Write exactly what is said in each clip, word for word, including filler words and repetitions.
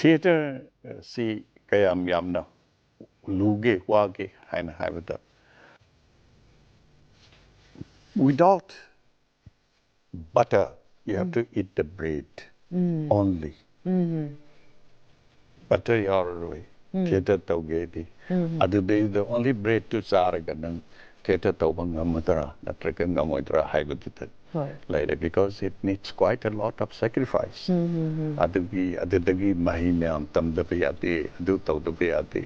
ꯊꯤꯌꯦꯇꯔꯁꯤ ꯀꯌꯥꯝ ꯌꯥꯝꯅ ꯂꯨꯒꯦ, ꯋꯥꯒꯦ ꯍꯥꯏꯅ ꯍꯥꯏꯕꯗ, without butter, you have to eat the bread only. Butter ꯌꯥꯎꯔꯔꯣꯏ ꯊꯤꯌꯦꯇꯔ ꯇꯧꯒꯦꯗꯤ꯫ ꯑꯗꯨꯗꯩꯗ only bread ꯇꯨ ꯆꯥꯔꯒ ꯅꯪ ꯊꯤꯌꯦꯇꯔ ꯇꯧꯕ ꯉꯝꯃꯗ꯭ꯔꯥ ꯅꯠꯇ꯭ꯔꯒ ꯉꯝꯃꯣꯏꯗ꯭ꯔꯥ ꯍꯥꯏꯕꯗꯨꯗ ꯍꯣꯏ ꯂꯩꯔꯦ, because it needs quite a lot of sacrifice. ꯑꯗꯨꯒꯤ ꯑꯗꯨꯗꯒꯤ ꯃꯍꯩ ꯃꯌꯥꯝ ꯇꯝꯗꯕ ꯌꯥꯗꯦ, ꯑꯗꯨ ꯇꯧꯗꯕ ꯌꯥꯗꯦ꯫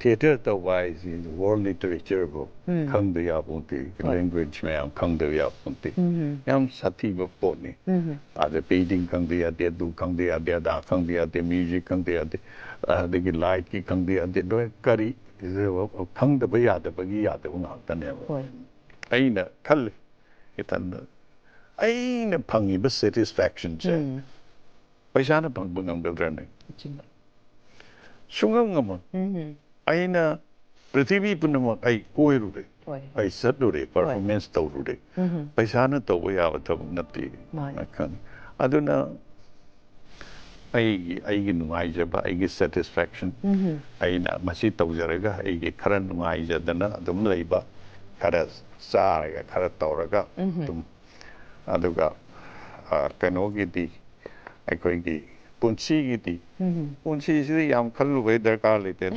ꯊꯤꯌꯦꯇꯔ ꯇꯧꯕ ꯍꯥꯏꯁꯤ world literature ꯕꯨ ꯈꯪꯗ ꯌꯥꯄꯣꯟꯇꯦ, language ꯃꯌꯥꯝ ꯈꯪꯗꯕ ꯌꯥꯄꯣꯟꯇꯦ꯫ ꯌꯥꯝ ꯁꯥꯊꯤꯕ ꯄꯣꯠꯅꯤ꯫ ꯑꯗ painting ꯈꯪꯗ ꯌꯥꯗꯦ, ꯑꯗꯨ ꯈꯪꯗ ꯌꯥꯗꯦ, ꯑꯗꯥ ꯈꯪꯗ ꯌꯥꯗꯦ, music ꯈꯪꯗ ꯌꯥꯗꯦ, ꯑꯗꯒꯤ light ꯀꯤ ꯈꯪꯗ ꯌꯥꯗꯦ, ꯂꯣꯏ ꯀꯔꯤ ꯈꯪꯗꯕ ꯌꯥꯗꯕꯒꯤ ꯌꯥꯗꯕ ꯉꯥꯛꯇꯅꯦꯕ꯫ ꯍꯣꯏ ꯑꯩꯅ ꯈꯜꯂꯤ ꯏꯊꯟꯗ, ꯑꯩꯅ ꯐꯪꯉꯤꯕ satisfaction ꯁꯦ ꯄꯩꯁꯥꯅ ꯐꯪꯕ ꯉꯝꯒꯗ꯭ꯔꯅꯦ? ꯑꯆꯨꯝꯕ ꯁꯨꯡꯉꯝ ꯉꯝꯃꯣꯏ꯫ ꯎꯝ ꯑꯩꯅ ꯄ꯭ꯔꯤꯊꯤꯕꯤ ꯄꯨꯝꯅꯃꯛ ꯑꯩ ꯀꯣꯏꯔꯨꯔꯦ, ꯍꯣꯏ ꯑꯩ ꯆꯠꯂꯨꯔꯦ, performance ꯇꯧꯔꯨꯔꯦ꯫ ꯎꯝ ꯄꯩꯁꯥꯅ ꯇꯧꯕ ꯌꯥꯕ ꯊꯕꯛ ꯅꯠꯇꯦ꯫ ꯃꯥꯅꯦ꯫ ꯈꯪꯉꯤ꯫ ꯑꯗꯨꯅ ꯑꯩꯒꯤ ꯑꯩꯒꯤ ꯅꯨꯡꯉꯥꯏꯖꯕ, ꯑꯩꯒꯤ satisfaction, ꯎꯝ ꯑꯩꯅ ꯃꯁꯤ ꯇꯧꯖꯔꯒ ꯑꯩꯒꯤ ꯈꯔ ꯅꯨꯡꯉꯥꯏꯖꯗꯅ ꯑꯗꯨꯝ ꯂꯩꯕ, ꯈꯔ ꯆꯥꯔꯒ ꯈꯔ ꯇꯧꯔꯒ ꯎꯝ ꯑꯗꯨꯝ, ꯑꯗꯨꯒ ꯑ, ꯀꯩꯅꯣꯒꯤꯗꯤ, ꯑꯩꯈꯣꯏꯒꯤ ꯄꯨꯟꯁꯤꯒꯤꯗꯤ, ꯎꯝ ꯄꯨꯟꯁꯤꯁꯤꯗꯤ ꯌꯥꯝ ꯈꯜꯂꯨꯕꯩ ꯗꯔꯀꯥꯔ ꯂꯩꯇꯦ꯫